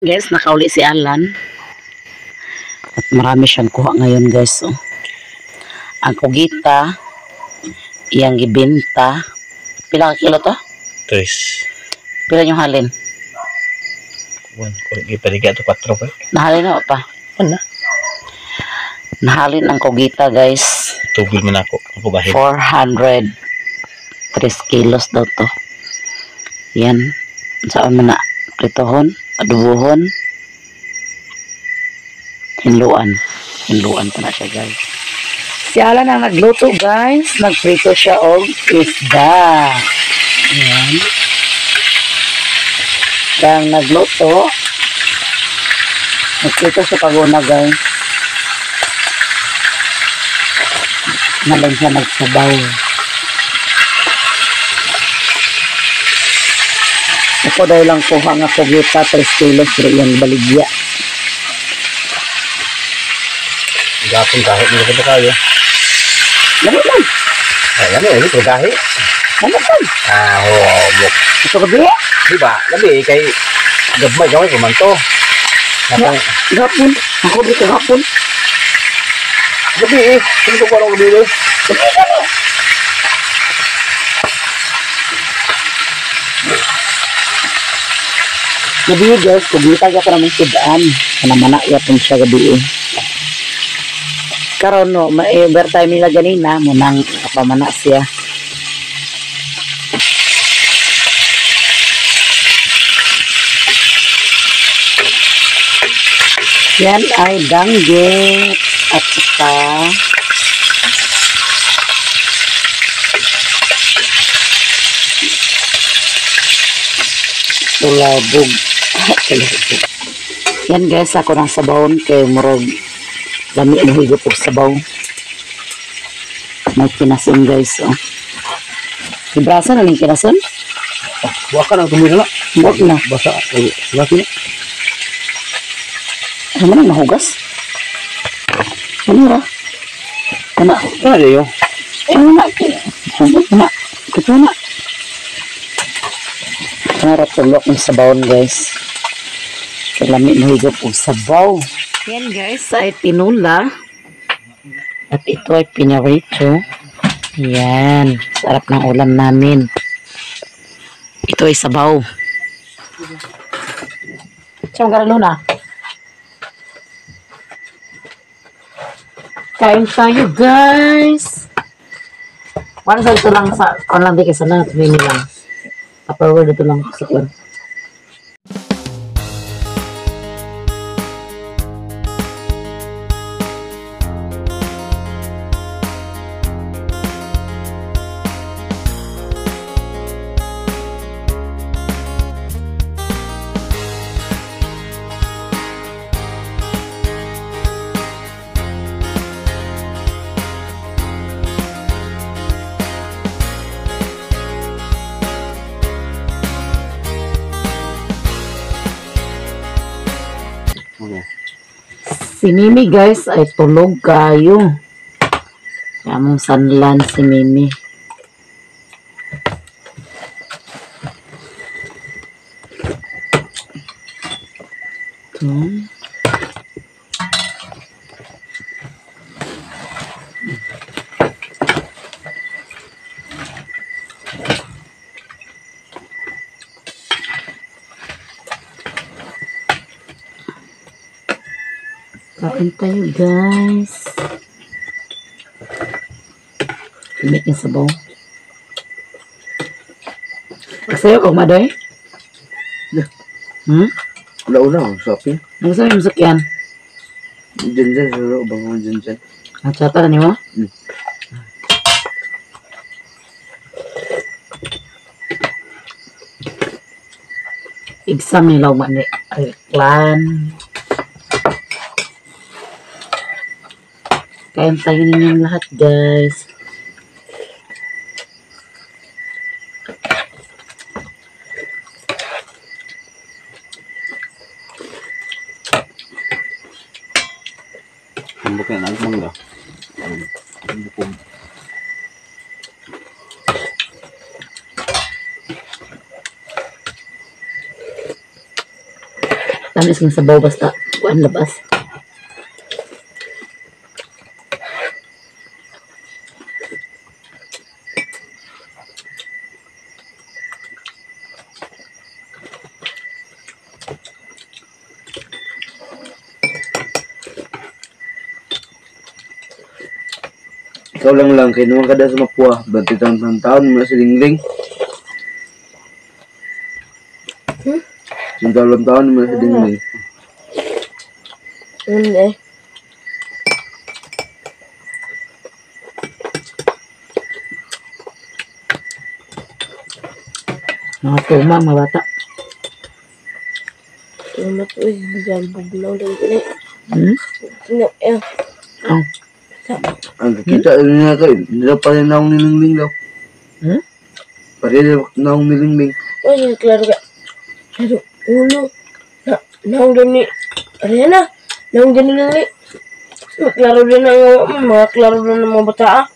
Guys, nakauli si Alan. At marami siyang kuha ngayon, guys. Oh. Ang kugita, iyang gibenta. Pila ka kilo to? Tres. Pila yung halin? One, ipaliga to 4 pa. Nahalin na pa? Ano? Nahalin ang kugita, guys. Tugol man ako. Ako bahin. 403 kilos daw to. Yan. Saan man na? Pritohon, adubuhon, hinluan. Hinluan pa na siya, guys. Si Alan ang nagluto, guys. Nagprito siya og isda. Yan. Siya ang nagluto. Nagprito siya pag-una, guys. Nalang siya nagsabaw. Ako dahil lang kuha nga kugita 3 kilos pero iyang baligya. Gapon kahit hindi ko kayo. Lami lang. Ay, lami, lami, pero gahi. Lami lang. Ah, oo, buk. Ito gabi? Di ba? Lami, kay gabmay, gawin ko man to. Gapon. Ako dito gapon. Gabi eh. Sino ko parang gabi eh? Gabi gabi. Gabi guys, kugita ka pa naman sidaan. Kanamana yapon siya gabi eh. Karon no, ma-overtime nila ganina, munang kapamana siya. Yan ay danggit at saka tulabog. Yan guys, ako nang sabawon kay murag lami mo higop og sabaw. May kinason guys, oh. Ibrasa na ning kinason? Wa ka nang tumoy na. Wa na. Basa, laki na. Ano man nahugas? Ano ra? Kana, kana yo. Eh na. Hugas na. Kuto na. Kana ra tulok ng sabawon guys. Lami mo higop og sabaw. Yan guys ay tinula. At ito ay pinarito. Yan. Sarap ng ulam namin. Ito ay sabaw. Siyang garaluna. Kain tayo guys. Para sa ito lang sa online di kasi na tumingin lang. Tupperware dito lang sa kwan. Si Mimi guys ay tulog kayo. Kamong sanlan si Mimi. Ito. Kain tayo guys. Limit yung sabaw. Kasayo kong maday? Hmm? Wala-wala, sapi. Ang gusto mo yung sakyan? Diyan-diyan, sa loob ako diyan-diyan. Ang tsata na niyo? Hmm. Exam nila man ni Clan. Kain tayo ninyong lahat, guys. Ang bukin, ang mangga. Ang bukong. Tamis ng sabaw basta kuan labas. Ikaw lang lang, kay naman kada sa mapuha. Bati taon taon taon, mga silingling. Hmm? Yung taon taon, mga silingling. Hindi. Mga tuma, mga bata. Yung matuig, bigyan bugnaw lang ito. Hmm? No, eh. Oh. Sa, Ang kakita niya kayo, hindi daw pa rin akong nilingling daw. Hmm? Pare na akong nilingling. oy, klaro ka. Klaro, ulo. Na, naong gani. Ariana, naong gani lang eh. Klaro din ang mga klaro din ng mga bata ah.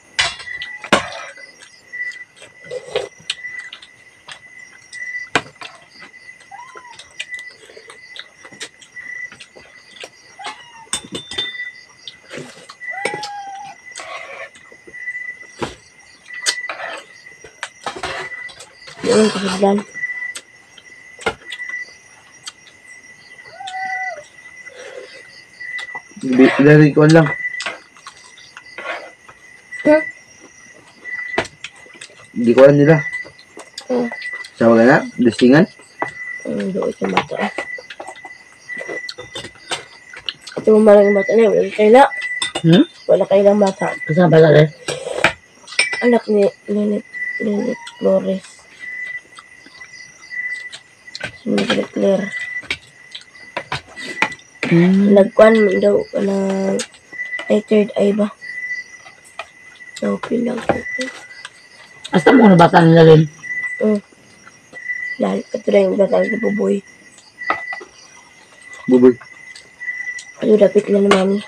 Yung kasablan. Dari ko lang. Hmm? Hindi ko alam nila. Hmm. Sawa ka na? Listingan? Ang doon sa bata. Ito mo malang bata na, wala kayo na. Hmm? Wala kayo lang bata. Kasama ba eh? Anak ni Lilith, Lilith Flores. Si Mildred Claire. Nagkuan man daw na ay third eye ba? Naupin lang ko. Asta mo na bata nila rin? Lalo, ito na yung bata ni Buboy. Buboy. Ano, dapat lang na mami.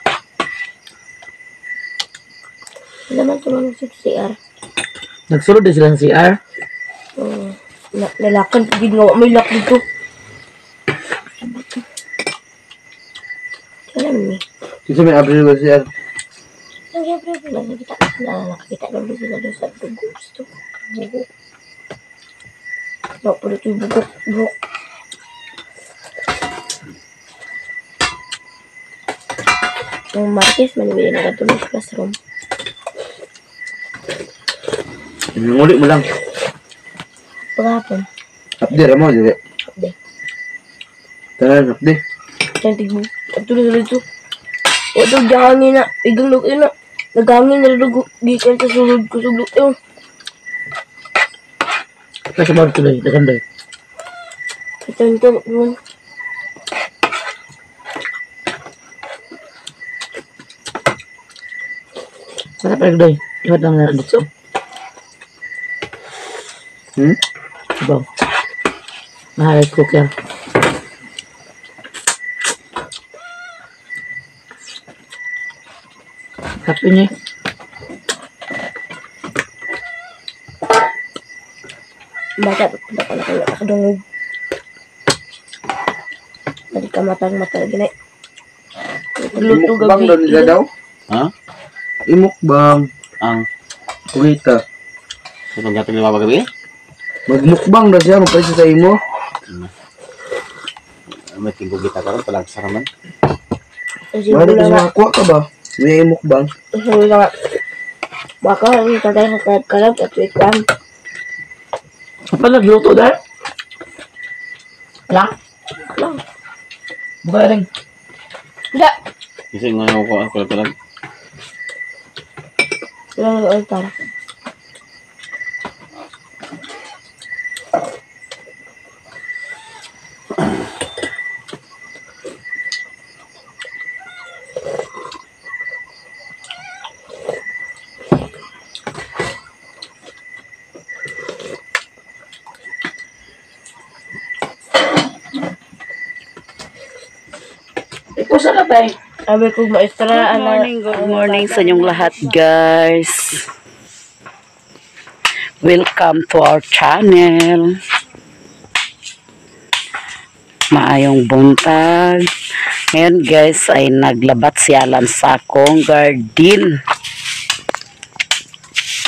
Wala man ito mami sa CR. Nagsulod din sila sa CR. Na, nalakan, pagid nga, may lock dito. Wala man eh. Kasi may April ba siya? Siyempre, nakikita na, nakikita lang doon sila doon sa dugo. Gusto ko, buhok. Napulot yung bugok, buhok. Ang Martes, manibili na ka sa classroom. Nanguli mo lang. Paghapon. Update mo, dili. Update. Tanan, update. Tanan, tigmo. Tuloy tuloy ito. O, ito, gahangin na. Igang luk yun na. Naghangin na dugo. Gikan sa sulod ko suglok yun. Kasi ba tuloy? Dagan ba? Ito, ito, yun. Basta pa rin Iwat lang na dito. Hmm? Sabaw. Mahal cooker. Kape niya. Bata, punta ko na kayo nakadungog. Balik ka matang mata ginay. Luto Imukbang gabi. daw nila daw? Ha? Imukbang. Ang Kumita. sa paggatag ni Baba gabi? Magmukbang daw siya, magpaisa sa imo. May tinggo kita karon palang saraman. Mali kasi makakuha ka ba? May imukbang. Wala nga. Baka ang tatay sa kalab-kalab at wait lang. Apa nagluto dahil? Lang? Lang. Buka rin. Hindi. Kasi nga ako ako kalag. Wala nang altar. Ikusa na ba eh? Sabi ko, maestra, Good morning, good morning sa inyong lahat, guys. Welcome to our channel. Maayong buntag. Ngayon, guys, ay naglabat si Alan sa akong garden.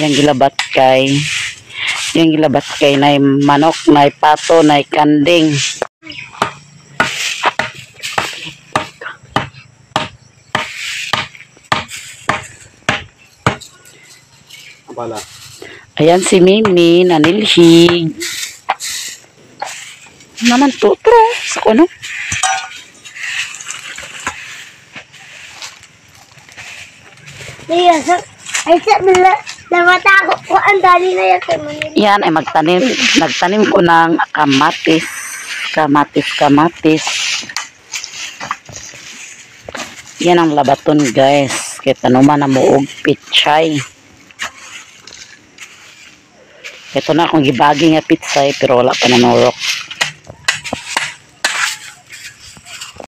Yang gilabat kay nay manok, nay pato, nay kanding. Bala. Ayan si Mimi, nanilhig. Naman to, tro. Sa ano? Ay, sa namata ako ko ang dali na yan kay Manila. Yan ay magtanim. Nagtanim ko ng kamatis. Kamatis, kamatis. Yan ang labaton, guys. Kaya tanuman na mo og pichay. Ito na akong gibagi nga pitsay pero wala pa nanurok.